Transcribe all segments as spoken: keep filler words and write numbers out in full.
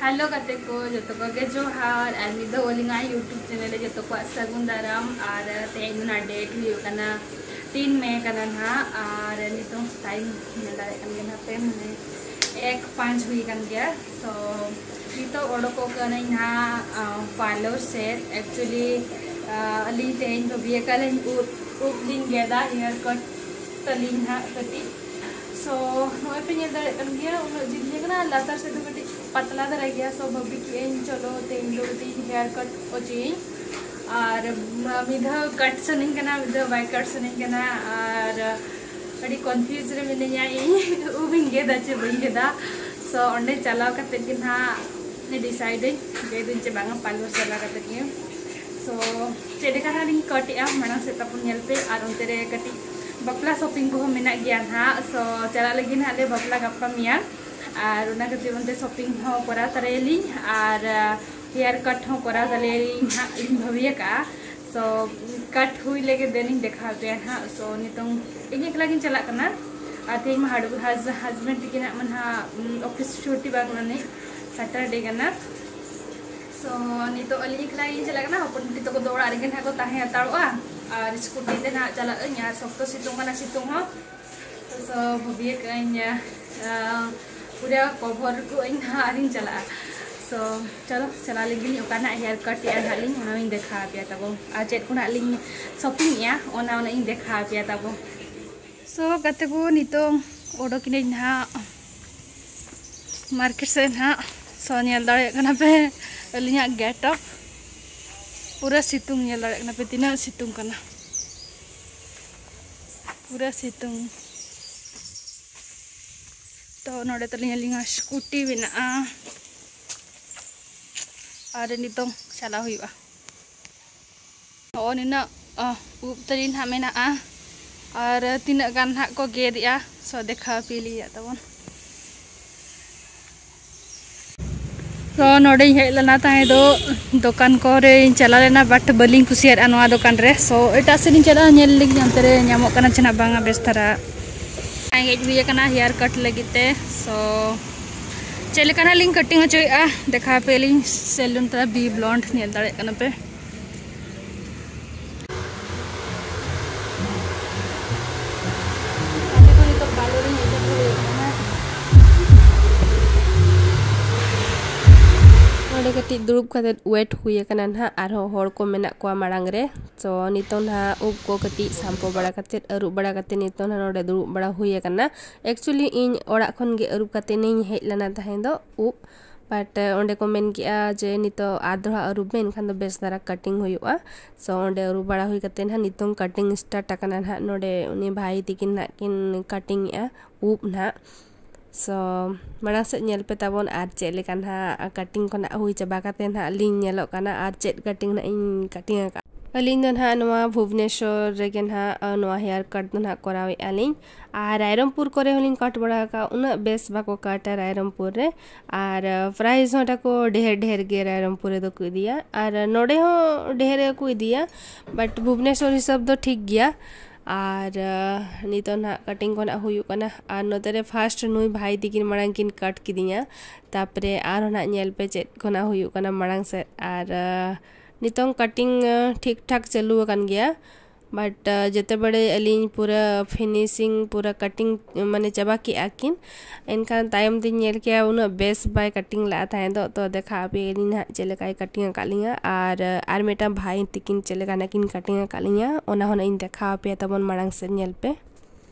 Hello ᱜᱟᱛᱮ ᱠᱚ, ᱡᱚᱛᱚ ᱠᱚᱜᱮ ᱡᱚᱦᱟᱨ᱾ ᱟᱨ ᱢᱤᱫ ᱫᱷᱟᱣ ᱟᱹᱞᱤᱧᱟᱜ YouTube ᱪᱮᱱᱮᱞ ᱨᱮ ᱡᱚᱛᱚ ᱠᱚᱣᱟᱜ ᱥᱟᱹᱜᱩᱱ ᱫᱟᱨᱟᱢ᱾ ᱟᱨ ᱛᱮᱦᱮᱧ ᱫᱚ ᱱᱟᱜ ᱰᱮᱴ ᱦᱩᱭᱩᱜ ᱠᱟᱱᱟ ᱛᱤᱱ ᱢᱮ ᱠᱟᱱᱟ ᱱᱟᱦᱟᱜ᱾ ᱟᱨ ᱱᱤᱛᱚᱝ ᱴᱟᱭᱤᱢ ᱧᱮᱞ ᱫᱟᱲᱮᱭᱟᱜ ᱠᱟᱱ ᱜᱮᱭᱟ ᱱᱟᱦᱟᱜ ᱯᱮ, ᱢᱟᱱᱮ ᱮᱠ ᱯᱟᱸᱪ ᱦᱩᱭ ᱟᱠᱟᱱ ᱜᱮᱭᱟ᱾ ᱥᱳ ᱱᱤᱛᱚᱜ ᱚᱰᱚᱠᱚᱜ ᱠᱟᱹᱱᱟᱹᱧ ᱱᱟᱦᱟᱜ ᱯᱟᱨᱞᱚᱨ ᱥᱮᱫ᱾ ᱮᱠᱪᱩᱭᱮᱞᱤ ᱟᱹᱞᱤᱧ ᱛᱮᱦᱮᱧ ᱵᱷᱟᱹᱵᱤ ᱟᱠᱟᱫ ᱞᱤᱧ ᱩᱵ ᱩᱵ ᱞᱤᱧ ᱜᱮᱫᱟ, ᱦᱮᱭᱟᱨ ᱠᱟᱴ ᱛᱟᱹᱞᱤᱧ ᱱᱟᱦᱟᱜ ᱠᱟᱹᱴᱤᱡ᱾ ᱥᱳ ᱱᱚᱜᱼᱚᱭ ᱯᱮ ᱧᱮᱞ ᱫᱟᱲᱮᱭᱟᱜ ᱠᱟᱱ ᱜᱮᱭᱟ, ᱩᱱᱟᱹᱜ ᱡᱤᱞᱤᱧ ᱠᱟᱱᱟ, ᱞᱟᱛᱟᱨ ᱥᱮᱫ ᱫᱚ ᱠᱟᱹᱴᱤᱡ ᱯᱟᱛᱞᱟ ᱫᱷᱟᱨᱟ ᱜᱮᱭᱟ᱾ ᱥᱳ ᱵᱷᱟᱹᱵᱤ ᱠᱮᱜᱼᱟᱹᱧ ᱪᱚᱞᱚ ᱛᱮᱦᱮᱧ ᱫᱚ ᱠᱟᱹᱴᱤᱡ ᱦᱮᱭᱟᱨ ᱠᱟᱴ ᱚᱪᱚᱭᱟᱹᱧ᱾ ᱟᱨ ᱢᱤᱫ ᱫᱷᱟᱣ ᱠᱟᱴ ᱥᱟᱱᱟᱧ ᱠᱟᱱᱟ, ᱢᱤᱫ ᱫᱷᱟᱣ ᱵᱟᱭ ᱠᱟᱴ ᱥᱟᱱᱟᱧ ᱠᱟᱱᱟ᱾ ᱟᱨ ᱟᱹᱰᱤ ᱠᱚᱱᱯᱷᱤᱭᱩᱡᱽ ᱨᱮ ᱢᱤᱱᱟᱹᱧᱟ ᱤᱧ, ᱩᱵ ᱤᱧ ᱜᱮᱫᱟ ᱪᱮ ᱵᱟᱹᱧ ᱜᱮᱫᱟ᱾ ᱥᱳ ᱚᱸᱰᱮ ᱪᱟᱞᱟᱣ ᱠᱟᱛᱮᱫ ᱜᱮ ᱱᱟᱦᱟᱜ ᱰᱤᱥᱟᱭᱤᱰᱟᱹᱧ, ᱜᱮᱫᱟᱹᱧ ᱪᱮ ᱵᱟᱝᱟ ᱯᱟᱨᱞᱚᱨ ᱪᱟᱞᱟᱣ ᱠᱟᱛᱮᱫ ᱜᱮ᱾ ᱥᱳ ᱪᱮᱫ ᱞᱮᱠᱟ ᱱᱟᱦᱟᱜ ᱞᱤᱧ ᱠᱟᱴ ᱮᱜᱼᱟ, ᱢᱟᱲᱟᱝ ᱥᱮᱫ ᱛᱟᱵᱚᱱ ᱧᱮᱞ ᱯᱮ᱾ ᱟᱨ ᱚᱱᱛᱮ ᱨᱮ ᱠᱟᱹᱴᱤᱡ ᱵᱟᱯᱞᱟ ᱥᱚᱯᱤᱝ ᱠᱚᱦᱚᱸ ᱢᱮᱱᱟᱜ ᱜᱮᱭᱟ ᱱᱟᱦᱟᱜ᱾ ᱥᱳ ᱪᱟᱞᱟᱜ ᱞᱟᱹᱜᱤᱫ ᱱᱟᱦᱟᱜ ᱞᱮ ᱵᱟᱯᱞᱟ ᱜᱟᱯᱟ ᱢᱮᱭᱟᱝ᱾ ᱟᱨ ᱚᱱᱟ ᱠᱷᱟᱹᱛᱤᱨ ᱚᱱᱛᱮ ᱥᱚᱯᱤᱝ ᱦᱚᱸ ᱠᱚᱨᱟᱣ ᱛᱟᱨᱟᱭᱟᱞᱤᱧ᱾ ᱟᱨ ᱦᱮᱭᱟᱨ ᱠᱟᱴ ᱦᱚᱸ ᱠᱚᱨᱟᱣ ᱛᱟᱞᱮᱭᱟᱞᱤᱧ ᱦᱟᱸᱜ ᱤᱧ ᱵᱷᱟᱹᱵᱤ ᱟᱠᱟᱫᱼᱟ᱾ ᱥᱳ ᱠᱟᱴ ᱦᱩᱭ ᱞᱮᱜᱮ ᱫᱮᱱ ᱤᱧ ᱫᱮᱠᱷᱟᱣ ᱟᱯᱮᱭᱟ ᱦᱟᱸᱜ᱾ ᱥᱳ ᱱᱤᱛᱚᱝ ᱤᱧ ᱮᱠᱞᱟ ᱜᱤᱧ ᱪᱟᱞᱟᱜ ᱠᱟᱱᱟ᱾ ᱟᱨ ᱛᱮᱦᱮᱧ ᱢᱟ ᱦᱟᱰ- ᱦᱟᱡ- ᱦᱟᱡᱵᱮᱱᱰ ᱛᱤᱠᱤᱱᱟᱜ ᱢᱟ ᱱᱟᱦᱟᱜ, ᱩᱢ, ᱚᱯᱷᱤᱥ ᱪᱷᱩᱴᱤ ᱵᱟᱝ ᱢᱟᱱᱮ ᱥᱟᱴᱟᱨᱰᱮ ᱠᱟᱱᱟ᱾ ᱥᱳ ᱱᱤᱛᱚᱜ ᱟᱹᱞᱤᱧ ᱮᱠᱞᱟ ᱜᱤᱧ ᱪᱟᱞᱟᱜ ᱠᱟᱱᱟ᱾ ᱦᱚᱯᱚᱱ ᱵᱤᱴᱤ ᱛᱟᱠᱚ ᱫᱚ ᱚᱲᱟᱜ ᱨᱮᱜᱮ ᱱᱟᱦᱟᱜ ᱠᱚ ᱛᱟᱦᱮᱸ ᱦᱟᱛᱟᱲᱚᱜᱼᱟ᱾ ᱟᱨ ᱥᱠᱩᱴᱤ ᱛᱮ ᱱᱟᱦᱟᱜ ᱪᱟᱞᱟᱜ ᱟᱹᱧ᱾ ᱟᱨ ᱥᱚᱠᱛᱚ ᱥᱤᱛᱩᱝ ᱠᱟᱱᱟ, ᱥᱤᱛᱩᱝ ᱦᱚᱸ᱾ ᱥᱳ ᱵᱷᱟᱹᱵᱤ ᱟᱠᱟᱫ ᱟᱹᱧ, ᱟᱸ, ᱯᱩᱨᱟᱹ ᱠᱚᱵᱷᱚᱨ ᱠᱚ ᱟᱹᱧ ᱱᱟᱦᱟᱜ ᱟᱨᱤᱧ ᱪᱟᱞᱟᱜᱼᱟ᱾ ᱥᱳ ᱪᱚᱞᱚ ᱪᱟᱞᱟᱣ ᱞᱮᱱ ᱜᱮᱞᱤᱧ, ᱚᱠᱟ ᱱᱟᱦᱟᱜ ᱦᱮᱭᱟᱨ ᱠᱟᱴ ᱮᱜᱼᱟ ᱱᱟᱦᱟᱜ ᱞᱤᱧ, ᱚᱱᱟ ᱦᱚᱸᱧ ᱫᱮᱠᱷᱟᱣ ᱟᱯᱮᱭᱟ ᱛᱟᱵᱚ᱾ ᱟᱨ ᱪᱮᱫ ᱠᱚ ᱱᱟᱦᱟᱜ ᱞᱤᱧ ᱥᱚᱯᱤᱝ ᱮᱜᱼᱟ, ᱚᱱᱟ ᱚᱱᱟ ᱤᱧ ᱫᱮᱠᱷᱟᱣ ᱟᱯᱮᱭᱟ ᱛᱟᱵᱚ᱾ ᱥᱳ ᱜᱟᱛᱮ ᱠᱚ, ᱱᱤᱛᱚᱝ ᱚᱰᱚᱠ ᱮᱱᱟᱹᱧ ᱱᱟᱦᱟᱜ ᱢᱟᱨᱠᱮᱴ ᱥᱮᱫ ᱱᱟᱦᱟᱜ᱾ ᱥᱳ ᱧᱮᱞ ᱫᱟᱲᱮᱭᱟᱜ ᱠᱟᱱᱟ ᱯᱮ ᱟᱹᱞᱤᱧᱟᱜ ᱜᱮᱴᱟᱯ, ᱯᱩᱨᱟᱹ ᱥᱤᱛᱩᱝ, ᱧᱮᱞ ᱫᱟᱲᱮᱭᱟᱜ ᱠᱟᱱᱟ ᱯᱮ ᱛᱤᱱᱟᱹᱜ ᱥᱤᱛᱩᱝ ᱠᱟᱱᱟ, ᱯᱩᱨᱟᱹ ᱥᱤᱛᱩᱝ᱾ ᱛᱚ ᱱᱚᱰᱮ ᱛᱟᱞᱤᱧ ᱟᱹᱞᱤᱧᱟᱜ ᱥᱠᱩᱴᱤ ᱢᱮᱱᱟᱜᱼᱟ᱾ ᱟᱨ ᱱᱤᱛᱚᱝ ᱪᱟᱞᱟᱣ ᱦᱩᱭᱩᱜᱼᱟ᱾ ᱱᱚᱜᱼᱚ ᱱᱤᱱᱟᱹᱜ, ᱟᱸ, ᱩᱵ ᱛᱟᱹᱞᱤᱧ ᱱᱟᱦᱟᱜ ᱢᱮᱱᱟᱜᱼᱟ᱾ ᱟᱨ ᱛᱤᱱᱟᱹᱜ ᱜᱟᱱ ᱱᱟᱦᱟᱜ ᱠᱚ ᱜᱮᱫ ᱮᱜᱼᱟ, ᱥᱳ ᱫᱮᱠᱷᱟᱣ ᱟᱯᱮ ᱞᱟᱹᱭᱮᱫ ᱛᱟᱵᱚᱱ᱾ ᱛᱚ ᱱᱚᱰᱮᱧ ᱦᱮᱡ ᱞᱮᱱᱟ ᱛᱟᱦᱮᱸ ᱫᱚ, ᱫᱚᱠᱟᱱ ᱠᱚᱨᱮᱧ ᱪᱟᱞᱟᱣ ᱞᱮᱱᱟ, but ᱵᱟᱹᱞᱤᱧ ᱠᱩᱥᱤᱭᱟᱫᱼᱟ ᱱᱚᱣᱟ ᱫᱚᱠᱟᱱ ᱨᱮ᱾ ᱥᱳ ᱮᱴᱟᱜ ᱥᱮᱫ ᱤᱧ ᱪᱟᱞᱟᱜᱼᱟ, ᱧᱮᱞ ᱞᱮᱜᱮ ᱚᱱᱛᱮ ᱨᱮ ᱧᱟᱢᱚᱜ ᱠᱟᱱᱟ ᱪᱮ ᱱᱟᱜ ᱵᱟᱝᱟ ᱵᱮᱥ ᱫᱷᱟᱨᱟ᱾ ᱦᱮᱡ ᱦᱩᱭ ᱟᱠᱟᱱᱟ ᱦᱮᱭᱟᱨ ᱠᱟᱴ ᱞᱟᱹᱜᱤᱫ ᱛᱮ᱾ ᱥᱳ ᱪᱮᱫ ᱞᱮᱠᱟ ᱱᱟᱜ ᱞᱤᱧ ᱠᱟᱴᱤᱝ ᱦᱚᱪᱚᱭᱮᱫᱼᱟ, ᱫᱮᱠᱷᱟᱣ ᱟᱯᱮ ᱞᱤᱧ᱾ ᱥᱮᱞᱩᱱ ᱛᱟᱨᱟ ᱵᱤ ᱵᱞᱚᱱᱰ ᱧᱮᱞ ᱫᱟᱲᱮᱭᱟᱜ ᱠᱟᱱᱟ ᱯᱮ᱾ ᱱᱚᱰᱮ ᱠᱟᱹᱴᱤᱡ ᱫᱩᱲᱩᱵ ᱠᱟᱛᱮ ᱣᱮᱴ ᱦᱩᱭ ᱟᱠᱟᱱᱟ ᱱᱟᱦᱟᱜ, ᱟᱨᱦᱚᱸ ᱦᱚᱲ ᱠᱚ ᱢᱮᱱᱟᱜ ᱠᱚᱣᱟ ᱢᱟᱲᱟᱝ ᱨᱮ᱾ ᱛᱚ ᱱᱤᱛᱚᱝ ᱱᱟᱦᱟᱜ ᱩᱵ ᱠᱚ ᱠᱟᱹᱴᱤᱡ ᱥᱟᱢᱯᱚ ᱵᱟᱲᱟ ᱠᱟᱛᱮ, ᱟᱹᱨᱩᱵ ᱵᱟᱲᱟ ᱠᱟᱛᱮ ᱱᱤᱛᱚᱝ ᱱᱟᱦᱟᱜ ᱱᱚᱰᱮ ᱫᱩᱲᱩᱵ ᱵᱟᱲᱟ ᱦᱩᱭ ᱟᱠᱟᱱᱟ᱾ Actually ᱤᱧ ᱚᱲᱟᱜ ᱠᱷᱚᱱ ᱜᱮ ᱟᱹᱨᱩᱵ ᱠᱟᱛᱮ ᱤᱧ ᱦᱮᱡ ᱞᱮᱱᱟ ᱛᱟᱦᱮᱸ ᱫᱚ ᱩᱵ, but ᱚᱸᱰᱮ ᱠᱚ ᱢᱮᱱ ᱠᱮᱜᱼᱟ ᱡᱮ ᱱᱤᱛᱚᱜ ᱟᱨ ᱫᱚᱦᱲᱟ ᱟᱹᱨᱩᱵ ᱢᱮ, ᱮᱱᱠᱷᱟᱱ ᱫᱚ ᱵᱮᱥ ᱫᱷᱟᱨᱟ ᱠᱟᱴᱤᱝ ᱦᱩᱭᱩᱜᱼᱟ᱾ So ᱚᱸᱰᱮ ᱟᱹᱨᱩᱵ ᱵᱟᱲᱟ ᱦᱩᱭ ᱠᱟᱛᱮ ᱱᱟᱦᱟᱜ ᱱᱤᱛᱚᱝ ᱠᱟᱴᱤᱝ ᱥᱴᱟᱨᱴ ᱟᱠᱟᱱᱟ ᱱᱟᱦᱟᱜ᱾ ᱱᱚᱰᱮ ᱩᱱᱤ ᱵᱷᱟᱭ ᱛᱤᱠᱤᱱ ᱱᱟᱦᱟᱜ ᱠᱤᱱ ᱠᱟᱴᱤᱝ ᱮᱜᱼᱟ ᱩᱵ ᱱᱟᱦᱟᱜ᱾ So ᱢᱟᱲᱟᱝ ᱥᱮᱫ ᱧᱮᱞ ᱯᱮ ᱛᱟᱵᱚᱱ, ᱟᱨ ᱪᱮᱫ ᱞᱮᱠᱟ ᱱᱟᱦᱟᱜ ᱠᱟᱴᱤᱝ ᱠᱚ ᱱᱟᱦᱟᱜ ᱦᱩᱭ ᱪᱟᱵᱟ ᱠᱟᱛᱮ ᱱᱟᱦᱟᱜ ᱞᱤᱧ ᱧᱮᱞᱚᱜ ᱠᱟᱱᱟ, ᱟᱨ ᱪᱮᱫ ᱠᱟᱴᱤᱝ ᱱᱟᱦᱟᱜ ᱤᱧ ᱠᱟᱴᱤᱝ ᱟᱠᱟᱫ᱾ ᱟᱹᱞᱤᱧ ᱫᱚ ᱱᱟᱦᱟᱜ ᱱᱚᱣᱟ ᱵᱷᱩᱵᱽᱱᱮᱥᱚᱨ ᱨᱮᱜᱮ ᱱᱟᱦᱟᱜ, ᱟ, ᱱᱚᱣᱟ ᱦᱮᱭᱟᱨ ᱠᱟᱴ ᱫᱚ ᱱᱟᱦᱟᱜ ᱠᱚᱨᱟᱣᱮᱫᱼᱟ ᱞᱤᱧ᱾ ᱟᱨ ᱨᱟᱭᱨᱚᱝᱯᱩᱨ ᱠᱚᱨᱮ ᱦᱚᱸᱞᱤᱧ ᱠᱟᱴ ᱵᱟᱲᱟ ᱟᱠᱟᱫᱼᱟ, ᱩᱱᱟᱹᱜ ᱵᱮᱥ ᱵᱟᱠᱚ ᱠᱟᱴᱟ ᱨᱟᱭᱨᱚᱝᱯᱩᱨ ᱨᱮ᱾ ᱟᱨ, ᱟ, ᱯᱨᱟᱭᱤᱥ ᱦᱚᱸ ᱛᱟᱠᱚ ᱰᱷᱮᱨ ᱰᱷᱮᱨ ᱜᱮ ᱨᱟᱭᱨᱚᱝᱯᱩᱨ ᱨᱮᱫᱚ ᱠᱚ ᱤᱫᱤᱭᱟ, ᱟᱨ ᱱᱚᱰᱮ ᱦᱚᱸ ᱰᱷᱮᱨ ᱜᱮᱠᱚ ᱤᱫᱤᱭᱟ, but ᱵᱷᱩᱵᱽᱱᱮᱥᱚᱨ ᱦᱤᱥᱟᱹᱵ ᱫᱚ ᱴᱷᱤᱠ ᱜᱮᱭᱟ᱾ ᱟᱨ, ᱟ, ᱱᱤᱛᱚᱜ ᱱᱟᱦᱟᱜ ᱠᱟᱴᱤᱝ ᱠᱚ ᱱᱟᱦᱟᱜ ᱦᱩᱭᱩᱜ ᱠᱟᱱᱟ᱾ ᱟᱨ ᱱᱚᱛᱮ ᱨᱮ ᱯᱷᱟᱥᱴ ᱱᱩᱭ ᱵᱷᱟᱭ ᱛᱤᱠᱤᱱ ᱢᱟᱲᱟᱝ ᱠᱤᱱ ᱠᱟᱴ ᱠᱤᱫᱤᱧᱟ, ᱛᱟᱨᱯᱚᱨᱮ ᱟᱨᱦᱚᱸ ᱱᱟᱦᱟᱜ ᱧᱮᱞ ᱯᱮ ᱪᱮᱫ ᱠᱚ ᱱᱟᱦᱟᱜ ᱦᱩᱭᱩᱜ ᱠᱟᱱᱟ ᱢᱟᱲᱟᱝ ᱥᱮᱫ᱾ ᱟᱨ, ᱟ, ᱱᱤᱛᱚᱝ ᱠᱟᱴᱤᱝ, ᱟ, ᱴᱷᱤᱠ ᱴᱷᱟᱠ ᱪᱟᱹᱞᱩ ᱟᱠᱟᱱ ᱜᱮᱭᱟ, but, ᱟ, ᱡᱮᱛᱮ ᱵᱟᱲᱮ ᱟᱹᱞᱤᱧ ᱯᱩᱨᱟᱹ ᱯᱷᱤᱱᱤᱥᱤᱝ, ᱯᱩᱨᱟᱹ ᱠᱟᱴᱤᱝ, ᱢᱟᱱᱮ, ᱪᱟᱵᱟ ᱠᱮᱜᱼᱟ ᱠᱤᱱ, ᱮᱱᱠᱷᱟᱱ ᱛᱟᱭᱚᱢ ᱛᱤᱧ ᱧᱮᱞ ᱠᱮᱜᱼᱟ ᱩᱱᱟᱹᱜ ᱵᱮᱥ ᱵᱟᱭ ᱠᱟᱴᱤᱝ ᱞᱟᱜᱼᱟ ᱛᱟᱦᱮᱸ ᱫᱚ᱾ ᱛᱚ ᱫᱮᱠᱷᱟᱣ ᱟᱯᱮᱭᱟᱞᱤᱧ ᱱᱟᱦᱟᱜ ᱪᱮᱫ ᱞᱮᱠᱟᱭ ᱠᱟᱴᱤᱝ ᱟᱠᱟᱫ ᱞᱤᱧᱟ, ᱟᱨ, ᱟᱨ ᱢᱤᱫᱴᱟᱝ ᱵᱷᱟᱭ ᱛᱤᱠᱤᱱ ᱪᱮᱫ ᱞᱮᱠᱟ ᱱᱟᱜ ᱠᱤᱱ ᱠᱟᱴᱤᱝ ᱟᱠᱟᱫ ᱞᱤᱧᱟ, ᱚᱱᱟ ᱦᱚᱸ ᱱᱟᱜ ᱤᱧ ᱫᱮᱠᱷᱟᱣ ᱟᱯᱮᱭᱟ ᱛᱟᱵᱚᱱ ᱢᱟᱲᱟᱝ ᱥᱮᱫ, ᱧᱮᱞ ᱯᱮ᱾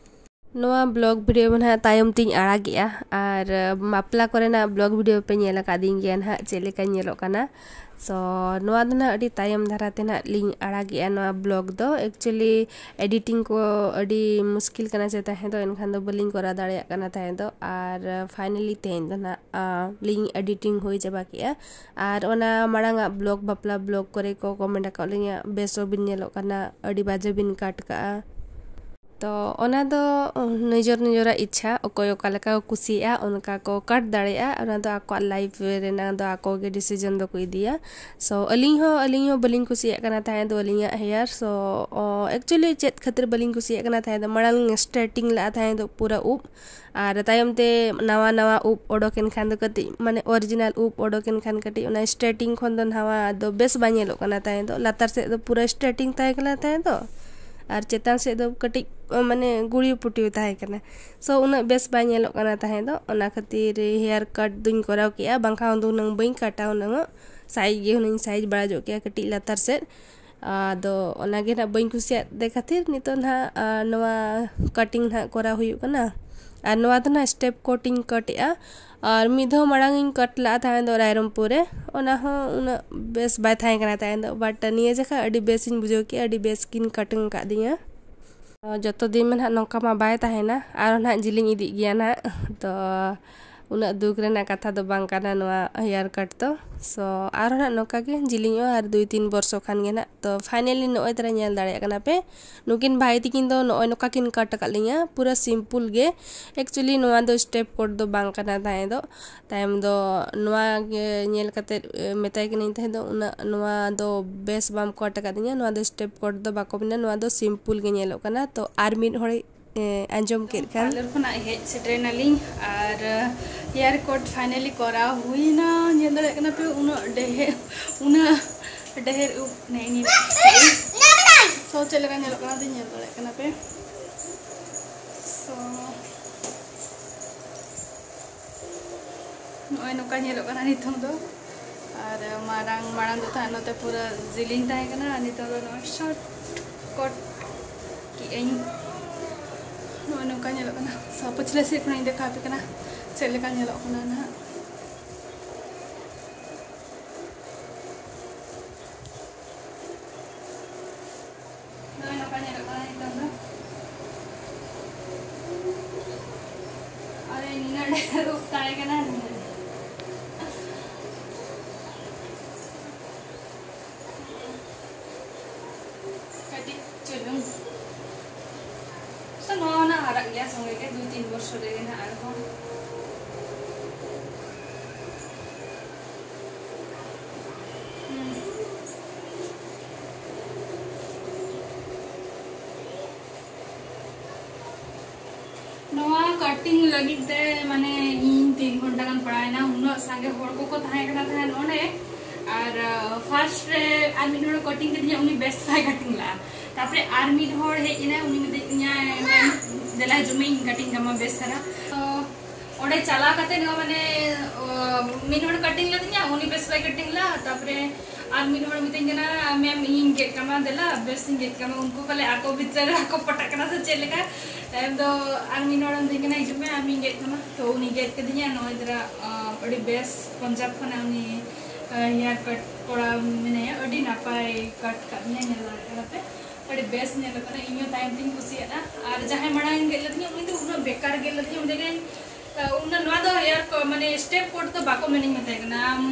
ᱱᱚᱣᱟ ᱵᱞᱚᱜ ᱵᱷᱤᱰᱤᱭᱳ ᱢᱟ ᱱᱟᱦᱟᱜ ᱛᱟᱭᱚᱢ ᱛᱤᱧ ᱟᱲᱟᱜᱮᱜᱼᱟ, ᱟᱨ, ᱟ, ᱵᱟᱯᱞᱟ ᱠᱚᱨᱮᱱᱟᱜ ᱵᱞᱚᱜ ᱵᱷᱤᱰᱤᱭᱳ ᱯᱮ ᱧᱮᱞ ᱟᱠᱟᱫᱤᱧ ᱜᱮᱭᱟ ᱱᱟᱦᱟᱜ ᱪᱮᱫ ᱞᱮᱠᱟᱧ ᱧᱮᱞᱚᱜ ᱠᱟᱱᱟ᱾ So ᱱᱚᱣᱟ ᱫᱚ ᱱᱟᱦᱟᱜ ᱟᱹᱰᱤ ᱛᱟᱭᱚᱢ ᱫᱷᱟᱨᱟ ᱛᱮ ᱱᱟᱦᱟᱜ ᱞᱤᱧ ᱟᱲᱟᱜᱮᱜᱼᱟ ᱱᱚᱣᱟ ᱵᱞᱚᱜ ᱫᱚ᱾ Actually ᱮᱰᱤᱴᱤᱝ ᱠᱚ ᱟᱹᱰᱤ ᱢᱩᱥᱠᱤᱞ ᱠᱟᱱᱟ ᱪᱮ ᱛᱟᱦᱮᱸ ᱫᱚ, ᱮᱱᱠᱷᱟᱱ ᱫᱚ ᱵᱟᱹᱞᱤᱧ ᱠᱚᱨᱟᱣ ᱫᱟᱲᱮᱭᱟᱜ ᱠᱟᱱᱟ ᱛᱟᱦᱮᱸ ᱫᱚ᱾ ᱟᱨ, ᱟ, finally ᱛᱮᱦᱮᱧ ᱫᱚ ᱱᱟᱦᱟᱜ, ᱟ, ᱞᱤᱧ ᱮᱰᱤᱴᱤᱝ ᱦᱩᱭ ᱪᱟᱵᱟ ᱠᱮᱜᱼᱟ᱾ ᱟᱨ ᱚᱱᱟ ᱢᱟᱲᱟᱝ ᱟᱜ ᱵᱞᱚᱜ, ᱵᱟᱯᱞᱟ ᱵᱞᱚᱜ ᱠᱚᱨᱮ ᱠᱚ ᱠᱚᱢᱮᱱᱴ ᱟᱠᱟᱫ ᱞᱤᱧᱟ, "ᱵᱮᱥ ᱵᱟᱵᱤᱱ ᱧᱮᱞᱚᱜ ᱠᱟᱱᱟ, ᱟᱹᱰᱤ ᱵᱟᱡᱮ ᱵᱤᱱ ᱠᱟᱴ ᱠᱟᱜᱼᱟ᱾" ᱛᱚ ᱚᱱᱟ ᱫᱚ ᱱᱤᱡᱮᱨ ᱱᱤᱡᱮᱨᱟᱜ ᱤᱪᱪᱷᱟ, ᱚᱠᱚᱭ ᱚᱠᱟ ᱞᱮᱠᱟ ᱠᱚ ᱠᱩᱥᱤᱭᱟᱜᱼᱟ ᱚᱱᱠᱟ ᱠᱚ ᱠᱟᱴ ᱫᱟᱲᱮᱭᱟᱜᱼᱟ᱾ ᱚᱱᱟ ᱫᱚ ᱟᱠᱚᱣᱟᱜ ᱞᱟᱭᱤᱯᱷ ᱨᱮᱱᱟᱜ ᱫᱚ ᱟᱠᱚ ᱜᱮ ᱰᱤᱥᱤᱡᱚᱱ ᱫᱚᱠᱚ ᱤᱫᱤᱭᱟ᱾ ᱥᱳ ᱟᱹᱞᱤᱧ ᱦᱚᱸ ᱟᱹᱞᱤᱧ ᱦᱚᱸ ᱵᱟᱹᱞᱤᱧ ᱠᱩᱥᱤᱭᱟᱜ ᱠᱟᱱᱟ ᱛᱟᱦᱮᱸ ᱫᱚ ᱟᱹᱞᱤᱧᱟᱜ ᱦᱮᱭᱟᱨ᱾ ᱥᱳ ᱮᱠᱪᱩᱭᱮᱞᱤ ᱪᱮᱫ ᱠᱷᱟᱹᱛᱤᱨ ᱵᱟᱹᱞᱤᱧ ᱠᱩᱥᱤᱭᱟᱜ ᱠᱟᱱᱟ ᱛᱟᱦᱮᱸ ᱫᱚ, ᱢᱟᱲᱟᱝ ᱞᱤᱧ ᱥᱴᱨᱮᱴᱤᱝ ᱞᱟᱜᱼᱟ ᱛᱟᱦᱮᱸ ᱫᱚ ᱯᱩᱨᱟᱹ ᱩᱵ, ᱟᱨ ᱛᱟᱭᱚᱢ ᱛᱮ ᱱᱟᱣᱟ ᱱᱟᱣᱟ ᱩᱵ ᱚᱰᱚᱠᱮᱱ ᱠᱷᱟᱱ ᱫᱚ ᱠᱟᱹᱴᱤᱡ, ᱢᱟᱱᱮ ᱚᱨᱤᱡᱤᱱᱟᱞ ᱩᱵ ᱚᱰᱚᱠᱮᱱ ᱠᱷᱟᱱ ᱠᱟᱹᱴᱤᱡ ᱚᱱᱟ ᱥᱴᱨᱮᱴᱤᱝ ᱠᱷᱚᱱ ᱫᱚ ᱱᱟᱣᱟ ᱫᱚ ᱵᱮᱥ ᱵᱟᱭ ᱧᱮᱞᱚᱜ ᱠᱟᱱᱟ ᱛᱟᱦᱮᱸ ᱫᱚ᱾ ᱞᱟᱛᱟᱨ ᱥᱮᱫ ᱫᱚ ᱯᱩᱨᱟᱹ ᱥᱴᱨᱮᱴᱤᱝ ᱛᱟᱦᱮᱸ ᱠᱟᱱᱟ ᱛᱟᱦᱮᱸ ᱫᱚ, ᱟᱨ ᱪᱮᱛᱟᱱ ᱥᱮᱫ ᱫᱚ ᱠᱟᱹᱴᱤᱡ, ᱢᱟᱱᱮ ᱜᱩᱲᱤᱭᱩ ᱯᱩᱴᱤᱭᱩ ᱛᱟᱦᱮᱸ ᱠᱟᱱᱟ᱾ ᱥᱳ ᱩᱱᱟᱹᱜ ᱵᱮᱥ ᱵᱟᱭ ᱧᱮᱞᱚᱜ ᱠᱟᱱᱟ ᱛᱟᱦᱮᱸ ᱫᱚ, ᱚᱱᱟ ᱠᱷᱟᱹᱛᱤᱨ ᱦᱮᱭᱟᱨ ᱠᱟᱴ ᱫᱩᱧ ᱠᱚᱨᱟᱣ ᱠᱮᱜᱼᱟ, ᱵᱟᱝᱠᱷᱟᱱ ᱫᱚ ᱦᱩᱱᱟᱹᱝ ᱵᱟᱹᱧ ᱠᱟᱴᱟ, ᱦᱩᱱᱟᱹᱝ ᱥᱟᱭᱤᱡᱽ ᱜᱮ ᱦᱩᱱᱟᱹᱝ ᱥᱟᱭᱤᱡᱽ ᱵᱟᱲᱟ ᱧᱚᱜ ᱠᱮᱜᱼᱟ ᱠᱟᱹᱴᱤᱡ ᱞᱟᱛᱟᱨ ᱥᱮᱫ᱾ ᱟᱫᱚ ᱚᱱᱟᱜᱮ ᱱᱟᱦᱟᱜ ᱵᱟᱹᱧ ᱠᱩᱥᱤᱭᱟᱫ ᱛᱮ ᱠᱷᱟᱹᱛᱤᱨ ᱱᱤᱛᱚᱜ ᱱᱟᱦᱟᱜ, ᱟ, ᱱᱚᱣᱟ ᱠᱟᱴᱤᱝ ᱱᱟᱦᱟᱜ ᱠᱚᱨᱟᱣ ᱦᱩᱭᱩᱜ ᱠᱟᱱᱟ᱾ ᱟᱨ ᱱᱚᱣᱟ ᱫᱚ ᱱᱟᱦᱟᱜ ᱥᱴᱮᱯ ᱠᱚᱴᱤᱝ ᱠᱟᱴ ᱮᱜᱼᱟ᱾ ᱟᱨ ᱢᱤᱫ ᱫᱷᱟᱣ ᱢᱟᱲᱟᱝ ᱤᱧ ᱠᱟᱴ ᱞᱟᱜᱼᱟ ᱛᱟᱦᱮᱸ ᱫᱚ ᱨᱟᱭᱨᱚᱝᱯᱩᱨ ᱨᱮ, ᱚᱱᱟ ᱦᱚᱸ ᱩᱱᱟᱹᱜ ᱵᱮᱥ ᱵᱟᱭ ᱛᱟᱦᱮᱸ ᱠᱟᱱᱟ ᱛᱟᱦᱮᱸ ᱫᱚ, ᱵᱟᱴ ᱱᱤᱭᱟᱹ ᱡᱚᱠᱷᱟ ᱟᱹᱰᱤ ᱵᱮᱥ ᱤᱧ ᱵᱩᱡᱷᱟᱹᱣ ᱠᱮᱜᱼᱟ, ᱟᱹᱰᱤ ᱵᱮᱥ ᱠᱤᱱ ᱠᱟᱴᱤᱝ ᱟᱠᱟᱫᱤᱧᱟ᱾ ᱡᱚᱛᱚ ᱫᱤᱱ ᱢᱟ ᱱᱟᱦᱟᱜ ᱱᱚᱝᱠᱟ ᱢᱟ ᱵᱟᱭ ᱛᱟᱦᱮᱱᱟ, ᱟᱨᱦᱚᱸ ᱱᱟᱦᱟᱜ ᱡᱤᱞᱤᱧ ᱤᱫᱤᱜ ᱜᱮᱭᱟ ᱱᱟᱦᱟᱜ᱾ ᱛᱚ ᱩᱱᱟᱹᱜ ᱫᱩᱠ ᱨᱮᱱᱟᱜ ᱠᱟᱛᱷᱟ ᱫᱚ ᱵᱟᱝ ᱠᱟᱱᱟ ᱱᱚᱣᱟ ᱦᱮᱭᱟᱨ ᱠᱟᱴ ᱫᱚ᱾ ᱥᱳ ᱟᱨᱦᱚᱸ ᱱᱟᱦᱟᱜ ᱱᱚᱝᱠᱟ ᱜᱮ ᱡᱤᱞᱤᱧᱚᱜᱼᱟ ᱟᱨ ᱫᱩᱭ ᱛᱤᱱ ᱵᱚᱨᱥᱚ ᱠᱷᱟᱱ ᱜᱮ ᱱᱟᱦᱟᱜ᱾ ᱛᱚ ᱯᱷᱟᱭᱱᱟᱞᱤ ᱱᱚᱜᱼᱚᱭ ᱛᱟᱨᱟ ᱧᱮᱞ ᱫᱟᱲᱮᱭᱟᱜ ᱠᱟᱱᱟ ᱯᱮ, ᱱᱩᱠᱤᱱ ᱵᱷᱟᱭ ᱛᱤᱠᱤᱱ ᱫᱚ ᱱᱚᱜᱼᱚᱭ ᱱᱚᱝᱠᱟ ᱠᱤᱱ ᱠᱟᱴ ᱟᱠᱟᱫ ᱞᱤᱧᱟ, ᱯᱩᱨᱟᱹ ᱥᱤᱢᱯᱩᱞ ᱜᱮ᱾ ᱮᱠᱪᱩᱭᱮᱞᱤ ᱱᱚᱣᱟ ᱫᱚ ᱥᱴᱮᱯ ᱠᱚᱴ ᱫᱚ ᱵᱟᱝ ᱠᱟᱱᱟ ᱛᱟᱦᱮᱸ ᱫᱚ᱾ ᱛᱟᱭᱚᱢ ᱫᱚ ᱱᱚᱣᱟ ᱜᱮ ᱧᱮᱞ ᱠᱟᱛᱮᱫ, ᱮ, ᱢᱮᱛᱟᱭ ᱠᱟᱹᱱᱟᱹᱧ ᱛᱟᱦᱮᱸ ᱫᱚ, ᱩᱱᱟᱹᱜ ᱱᱚᱣᱟ ᱫᱚ ᱵᱮᱥ ᱵᱟᱢ ᱠᱟᱴ ᱟᱠᱟᱫᱤᱧᱟ, ᱱᱚᱣᱟ ᱫᱚ ᱥᱴᱮᱯ ᱠᱚᱴ ᱫᱚ ᱵᱟᱠᱚ ᱢᱮᱱᱟ, ᱱᱚᱣᱟ ᱫᱚ ᱥᱤᱢᱯᱩᱞ ᱜᱮ ᱧᱮᱞᱚᱜ ᱠᱟᱱᱟ᱾ ᱛᱚ ᱟᱨ ᱢᱤᱫ ᱦᱚᱲ, ᱮ, ᱟᱸᱡᱚᱢ ᱠᱮᱫ ᱠᱷᱟᱱ᱾ ᱯᱟᱨᱞᱟᱨ ᱠᱷᱚᱱᱟᱜ ᱦᱮᱡ ᱥᱮᱴᱮᱨ ᱮᱱᱟᱞᱤᱧ ᱟᱨ ᱦᱮᱭᱟᱨ ᱠᱚᱴ ᱯᱷᱟᱭᱱᱟᱞᱤ ᱠᱚᱨᱟᱣ ᱦᱩᱭᱱᱟ᱾ ᱧᱮᱞ ᱫᱟᱲᱮᱭᱟᱜ ᱠᱟᱱᱟ ᱯᱮ ᱩᱱᱟᱹᱜ ᱰᱷᱮᱨ, ᱩᱱᱟᱹᱜ ᱰᱷᱮᱨ ᱩᱵ ᱱᱮᱜᱼᱮ ᱱᱤᱭᱟᱹ᱾ ᱥᱚ ᱪᱮᱫ ᱞᱮᱠᱟ ᱧᱮᱞᱚᱜ ᱠᱟᱱᱟ ᱫᱚ ᱧᱮᱞ ᱫᱟᱲᱮᱭᱟᱜ ᱠᱟᱱᱟ ᱯᱮ᱾ ᱥᱚ ᱱᱚᱜᱼᱚᱭ ᱱᱚᱝᱠᱟ ᱧᱮᱞᱚᱜ ᱠᱟᱱᱟ ᱱᱤᱛᱚᱝ ᱫᱚ᱾ ᱟᱨ ᱢᱟᱨᱟᱝ, ᱢᱟᱲᱟᱝ ᱫᱚ ᱛᱟᱦᱮᱸ ᱱᱚᱛᱮ ᱯᱩᱨᱟᱹ ᱡᱤᱞᱤᱧ ᱛᱟᱦᱮᱸ ᱠᱟᱱᱟ, ᱟᱨ ᱱᱤᱛᱚᱝ ᱫᱚ ᱱᱚᱜᱼᱚᱭ ᱥᱚᱨᱴ ᱠᱚᱴ ᱠᱮᱜᱼᱟᱹᱧ᱾ ᱱᱚᱜᱼᱚᱭ ᱱᱚᱝᱠᱟ ᱧᱮᱞᱚᱜ ᱠᱟᱱᱟ᱾ ᱥᱚ ᱯᱟᱹᱪᱷᱞᱟᱹ ᱥᱮᱫ ᱠᱷᱚᱱᱟᱜ ᱤᱧ ᱫᱮᱠᱷᱟᱣ ᱟᱯᱮ ᱠᱟᱱᱟ ᱪᱮᱫ ᱞᱮᱠᱟ ᱧᱮᱞᱚᱜ ᱠᱟᱱᱟ ᱱᱟᱦᱟᱜ᱾ ᱱᱚᱜᱼᱚᱭ ᱱᱚᱝᱠᱟ ᱧᱮᱞᱚᱜ ᱠᱟᱱᱟ ᱱᱤᱛᱚᱝ ᱫᱚ᱾ ᱟᱨ ᱱᱤᱱᱟᱹᱜ ᱰᱷᱮᱨ ᱩᱵ ᱛᱟᱦᱮᱸ ᱠᱟᱱᱟ, ᱱᱤᱱᱟᱹᱜ ᱰᱷᱮᱨ᱾ ᱠᱟᱹᱴᱤᱡ ᱪᱩᱞᱩᱝ᱾ ᱵᱚᱨᱥᱚ ᱨᱮᱜᱮ ᱱᱟᱦᱟᱜ ᱟᱨᱦᱚᱸ᱾ ᱦᱩᱸ᱾ ᱱᱚᱣᱟ ᱠᱟᱴᱤᱝ ᱞᱟᱹᱜᱤᱫ ᱛᱮ ᱢᱟᱱᱮ ᱤᱧ ᱛᱤᱱ ᱜᱷᱚᱱᱴᱟ ᱜᱟᱱ ᱯᱟᱲᱟᱣᱮᱱᱟ, ᱩᱱᱟᱹᱜ ᱥᱟᱸᱜᱮ ᱦᱚᱲ ᱠᱚᱠᱚ ᱛᱟᱦᱮᱸ ᱠᱟᱱᱟ ᱛᱟᱦᱮᱸᱫ ᱚᱸᱰᱮ᱾ ᱟᱨ ᱯᱷᱟᱨᱥᱴ ᱨᱮ ᱟᱨ ᱢᱤᱫ ᱦᱚᱲᱮ ᱠᱟᱴᱤᱝ ᱠᱮᱫᱤᱧᱟ, ᱩᱱᱤ ᱵᱮᱥ ᱵᱟᱭ ᱠᱟᱴᱤᱝ ᱞᱟᱜᱼᱟ᱾ ᱛᱟᱨᱯᱚᱨᱮ ᱟᱨ ᱢᱤᱫ ᱦᱚᱲ ᱦᱮᱡ ᱮᱱᱟᱭ, ᱩᱱᱤ ᱢᱮᱛᱟᱫᱤᱧᱟᱭ, "ᱫᱮᱞᱟ ᱦᱤᱡᱩᱜ ᱢᱮ, ᱤᱧ ᱠᱟᱴᱤᱝ ᱠᱟᱢᱟ ᱵᱮᱥ ᱫᱷᱟᱨᱟ᱾" ᱛᱚ ᱚᱸᱰᱮ ᱪᱟᱞᱟᱣ ᱠᱟᱛᱮ ᱱᱚᱣᱟ ᱢᱟᱱᱮ ᱢᱤᱫ ᱦᱚᱲ ᱠᱟᱴᱤᱝ ᱞᱮᱫᱤᱧᱟ, ᱩᱱᱤ ᱵᱮᱥ ᱵᱟᱭ ᱠᱟᱴᱤᱝ ᱞᱟᱜᱼᱟ᱾ ᱛᱟᱨᱯᱚᱨᱮ ᱟᱨ ᱢᱤᱫ ᱦᱚᱲ ᱢᱤᱛᱟᱹᱧ ᱠᱟᱱᱟ, "ᱢᱮᱢ, ᱤᱧᱤᱧ ᱜᱮᱫ ᱠᱟᱢᱟ, ᱫᱮᱞᱟ ᱵᱮᱥ ᱤᱧ ᱜᱮᱫ ᱠᱟᱢᱟ᱾" ᱩᱱᱠᱩ ᱯᱟᱞᱮ ᱟᱠᱚ ᱵᱷᱤᱛᱨᱤ ᱨᱮ ᱟᱠᱚ ᱯᱚᱴᱟᱜ ᱠᱟᱱᱟ ᱥᱮ ᱪᱮᱫ ᱞᱮᱠᱟ᱾ ᱛᱟᱭᱚᱢ ᱫᱚ ᱟᱨ ᱢᱤᱫ ᱦᱚᱲ ᱢᱤᱛᱟᱹᱧ ᱠᱟᱱᱟ, "ᱦᱤᱡᱩᱜ ᱢᱮ, ᱟᱢᱤᱧ ᱜᱮᱫ ᱠᱟᱢᱟ᱾" ᱛᱚ ᱩᱱᱤ ᱜᱮᱫ ᱠᱟᱫᱤᱧᱟ᱾ ᱱᱚᱜᱼᱚᱭ ᱫᱮᱞᱟ ᱟᱹᱰᱤ ᱵᱮᱥ ᱯᱚᱧᱡᱟᱵᱽ ᱠᱷᱚᱱᱟᱜ ᱩᱱᱤ ᱦᱮᱭᱟᱨ ᱠᱟᱴ ᱠᱚᱲᱟ ᱢᱮᱱᱟᱭᱟ, ᱟᱹᱰᱤ ᱱᱟᱯᱟᱭ ᱠᱟᱴ ᱠᱟᱫ ᱞᱤᱧᱟ, ᱧᱮᱞ ᱫᱟᱲᱮᱭᱟᱜ ᱠᱟᱱᱟ ᱯᱮ᱾ ᱟᱹᱰᱤ ᱵᱮᱥ ᱧᱮᱞᱚᱜ ᱠᱟᱱᱟ, ᱤᱧ ᱦᱚᱸ ᱛᱟᱭᱚᱢ ᱛᱤᱧ ᱠᱩᱥᱤᱭᱟᱫᱟ᱾ ᱟᱨ ᱡᱟᱦᱟᱸᱭ ᱢᱟᱲᱟᱝ ᱜᱮᱫ ᱞᱮᱫᱤᱧᱟ, ᱩᱱᱤ ᱫᱚ ᱩᱱᱟᱹᱜ ᱵᱮᱠᱟᱨ ᱜᱮᱫ ᱞᱮᱫᱤᱧᱟ, ᱩᱱᱤ ᱫᱚ ᱩᱱᱟᱹᱜ ᱱᱚᱣᱟ ᱫᱚ ᱦᱮᱭᱟᱨ ᱠᱚ ᱢᱟᱱᱮ ᱥᱴᱮᱯ ᱠᱚᱴ ᱫᱚ ᱵᱟᱠᱚ ᱢᱮᱱᱟᱹᱧ ᱢᱮᱛᱟᱭ ᱠᱟᱱᱟ, "ᱟᱢ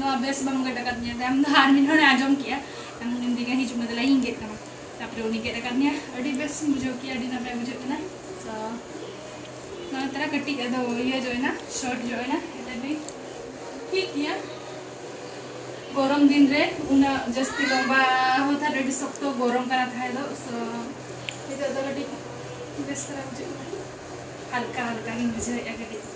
ᱱᱚᱣᱟ ᱵᱮᱥ ᱵᱟᱢ ᱜᱮᱫ ᱟᱠᱟᱫᱤᱧᱟ᱾" ᱛᱟᱭᱚᱢ ᱫᱚ ᱟᱨ ᱢᱤᱫ ᱦᱚᱲᱮ ᱟᱸᱡᱚᱢ ᱠᱮᱜᱼᱟ, ᱟᱨ ᱩᱱᱤ ᱢᱮᱛᱟᱭ ᱠᱟᱱᱟ, "ᱦᱤᱡᱩᱜ ᱢᱮ, ᱫᱮᱞᱟ ᱤᱧ ᱜᱮᱫ ᱠᱟᱢᱟ᱾" ᱛᱟᱨᱯᱚᱨᱮ ᱩᱱᱤ ᱜᱮᱫ ᱟᱠᱟᱫᱤᱧᱟ, ᱟᱹᱰᱤ ᱵᱮᱥ ᱵᱩᱡᱷᱟᱹᱣ ᱠᱮᱜᱼᱟ, ᱟᱹᱰᱤ ᱱᱟᱯᱟᱭ ᱵᱩᱡᱷᱟᱹᱜ ᱠᱟᱱᱟ᱾ ᱛᱚ ᱱᱚᱣᱟ ᱛᱟᱨᱟ ᱠᱟᱹᱴᱤᱡ ᱟᱫᱚ ᱤᱭᱟᱹ ᱡᱚᱭᱮᱱᱟ, ᱥᱚᱨᱴ ᱡᱚᱭᱮᱱᱟ, ᱮᱱᱛᱮ ᱴᱷᱤᱠ ᱜᱮᱭᱟ᱾ ᱜᱚᱨᱚᱢ ᱫᱤᱱ ᱨᱮ ᱩᱱᱟᱹᱜ ᱡᱟᱹᱥᱛᱤ ᱞᱚᱢᱵᱟ ᱦᱚᱸ ᱛᱟᱦᱮᱸ ᱟᱹᱰᱤ ᱥᱚᱠᱛᱚ ᱜᱚᱨᱚᱢ ᱠᱟᱱᱟ ᱛᱟᱦᱮᱸ ᱫᱚ, so ᱱᱤᱛᱚᱜ ᱫᱚ ᱠᱟᱹᱴᱤᱡ ᱵᱮᱥ ᱫᱷᱟᱨᱟ ᱵᱩᱡᱷᱟᱹᱜ ᱠᱟᱱᱟ, ᱦᱟᱞᱠᱟ ᱦᱟᱞᱠᱟ ᱜᱤᱧ ᱵᱩᱡᱷᱟᱹᱣᱮᱫᱼᱟ ᱠᱟᱹᱴᱤᱡ᱾